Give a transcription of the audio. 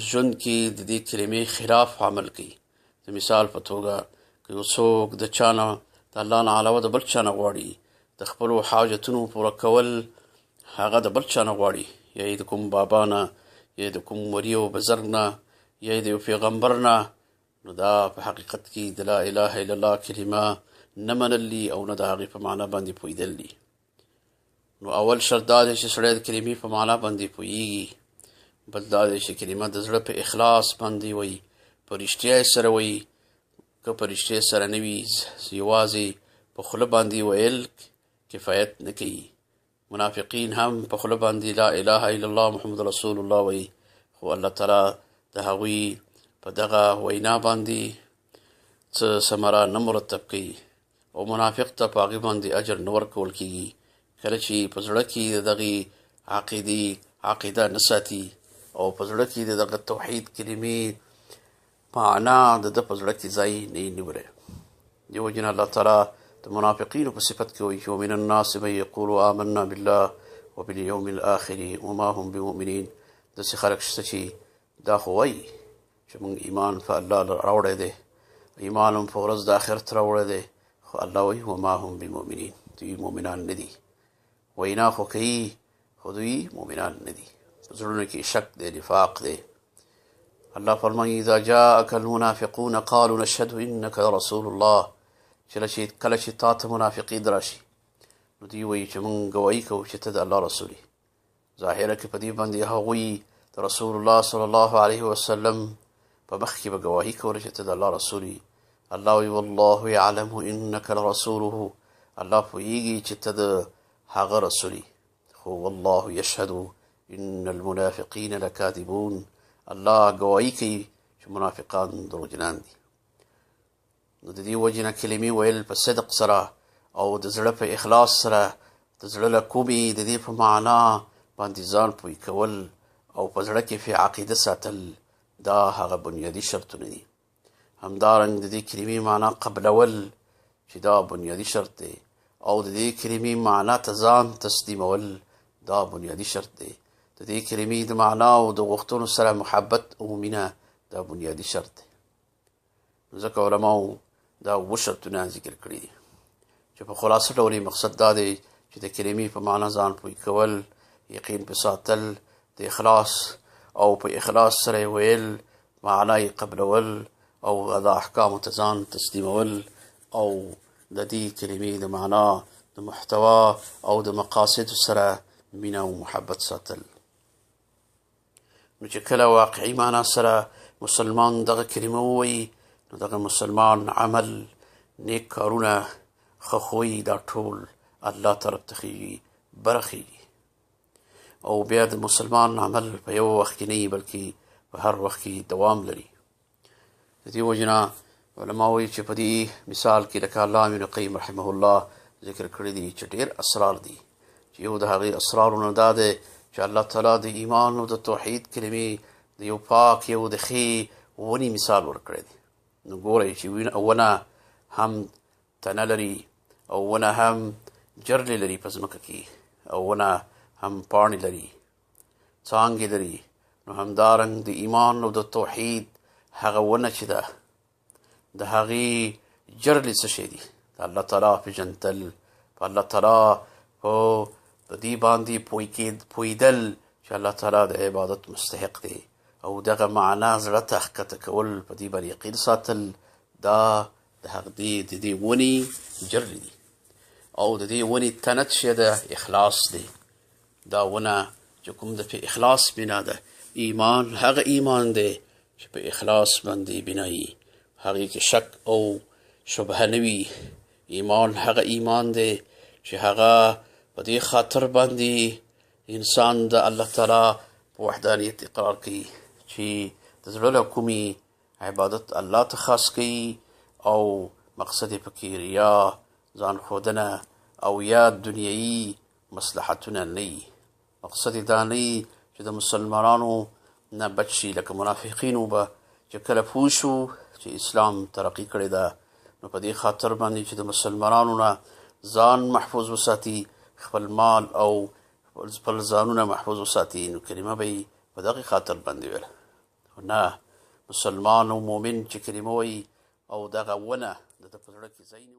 ژوند کې د دې کلمې خلاف عمل کوي. د مثال په توګه که یو څوک د چا نه د الله نه علاوه د بل چا نه غواړي د خپلو حاجتونو پوره کول، هغه د بل چا نه غواړي، یا یې د کوم بابا نه، یا د کوم ولي او بزرګ نه، یا د یو پیغمبر نه، نو دا په حقیقت کې د لا اله الا الله کلمه نه منل دي او نه د هغې په معنا باندې پوهېدل دي. نو اول شرط دا دی چې سړی د کلمې په معنا باندې پوهېږي، بل دا دی چې کلمه د زړه په اخلاص باندې وایي، په رښتیا یې سره وایي. که په رښتیا سره نه وي، یوازې په خوله باندې ویل کفایت نه کوي. منافقین هم په خوله باندې لا اله الا الله محمد رسول الله وایي، خو الله تعالی د هغوی په دغه وینا باندې څه ثمره نه مرتب کوي او منافق ته په هغې باندې اجر نه ورکول کېږي. کله چې په زړه کې د دغې عقیدې عقیده نه ساتي او په زړه کې د دغه توحید کلمې معنا د ده په زړه کې ځای نه نیولی. دې وجې نه الله تعالی د منافقینو په صفت کې وایي چې ومن الناس من یقول آمنا بالله وبالیوم الآخر وما هم بمؤمنین. داسې خلک شته چې دا خو وایي چې موږ ایمان په الله راوړی دی، ایمان هم په ورځ د آخرت راوړی دی، خو الله وایي وما هم بمؤمنین، دوی مؤمنان نه دي. وینا خو کوي خو دوی مؤمنان نه دي، په زړونو کې شک دی، نفاق دی. الله فرمایي اذا جاءك المنافقون قالوا نشهد انك رسول الله. کله چې تا ته منافقین راشي نو دوی وایي چې موږ ګواهي کوو چې ته د الله رسول یې. ظاهره کې په دې باندې هغوی د رسول الله صلی الله علیه وسلم په مخ کې به ګواهي کوله چې ته د الله رسول یې. الله وایي والله یعلم انک لرسوله. الله پوهېږي چې ته د هغه رسول یې، خو والله یشهد ان المنافقین لکاذبون. الله ګواهي کوي چې منافقان دروغجنان دي. نو د دې وجې نه کلمې ویل په صدق سره او د زړه په اخلاص سره، د زړه له کومې د دې په معنا باندې ځان پوه کول او په زړه کې فی عقیده ساتل، دا هغه بنیادي شرطونه دي. همدارنګ د دې کلمې معنا قبلول چې دا بنیادي شرط دی، او د دې کلمې معنا ته ځان تسلیمول دا بنیادي شرط دی. د دې کلمې د معنا او د غوښتنو سره محبت او مینه دا بنیادي شرط دی. ځکه علماو دا اووه شرطونه ذکر کړي دي چې په خلاصه ډول یې مقصد دا دی چې د کلمې په معنا ځان پوه کول، یقین په ساتل، د اخلاص او په اخلاص سره یې ویل، معنا یې قبلول او د احکامو ته ځان تسلیمول، او د دې کلمې د معنا د محتوا او د مقاصدو سره مینه او محبت ساتل. نو چې کله واقعي معنا سره مسلمان دغه کلمه ووایي، نو دغه مسلمان عمل، نیک کارونه، ښه خوی، دا ټول الله طرف ته خېږي، بره خېږي. او بیا د مسلمان عمل په یو وخت کې نه وي، بلکې په هر وخت کې دوام لري. د دې وجې نه علما وایي چې په دې مثال کې لکه الله ابن قیم رحمه الله ذکر کړی دی چې ډېر اسرار دي، چې یو د هغې اسرارونه دا دی چې الله تعالی د ایمان او د توحید کلمې د یو پاک یو د ښې ونې مثال ورکړی دی. نو ګورئ چې ونه هم تنه لري او ونه هم جرلې لري په ځمکه کې، او ونه هم پاڼې لري، څانګې لري. نو همدارنګ د ایمان او د توحید هغه ونه چې ده، د هغې جرلې څه شی دي؟ د الله تعالی پېژندل، په الله تعالی په دې باندې پوهېدل چې الله تعالی د عبادت مستحق دی، او دغه معنا زړه ته ښکته کول، په دې باندې یقین ساتل، دا د هغه د دې ونې جرلې دي. او د دې ونې تنه څه ده؟ اخلاص دی. دا ونه چې کوم ده په اخلاص بنا ده، ایمان هغه ایمان دی چې په اخلاص باندې بنایي، هغې کې شک او شبهه نه وي. ایمان هغه ایمان دی چې هغه په دې خاطر باندې انسان د الله تعالی په وحدانیت اقرار کوي چې د زړه له کومې عبادت الله ته خاص کوي، او مقصد یې پکې ریا، ځان ښودنه او یا دنیایي مصلحتونه نه وي. مقصد یې دا نه وي چې د مسلمانانو نه بچ شي، لکه منافقینو به چې کله پوه شو چې اسلام ترقي کړې ده، نو په دې خاطر باندې چې د مسلمانانو نه ځان محفوظ وساتي، خپل مال او خپل ځانونه محفوظ وساتي، نو کلمه به یې په دغې خاطر باندې ویله. نه، مسلمان او مؤمن چې کلمه وایي او دغه ونه د ده په زړه کې ځای نیولی.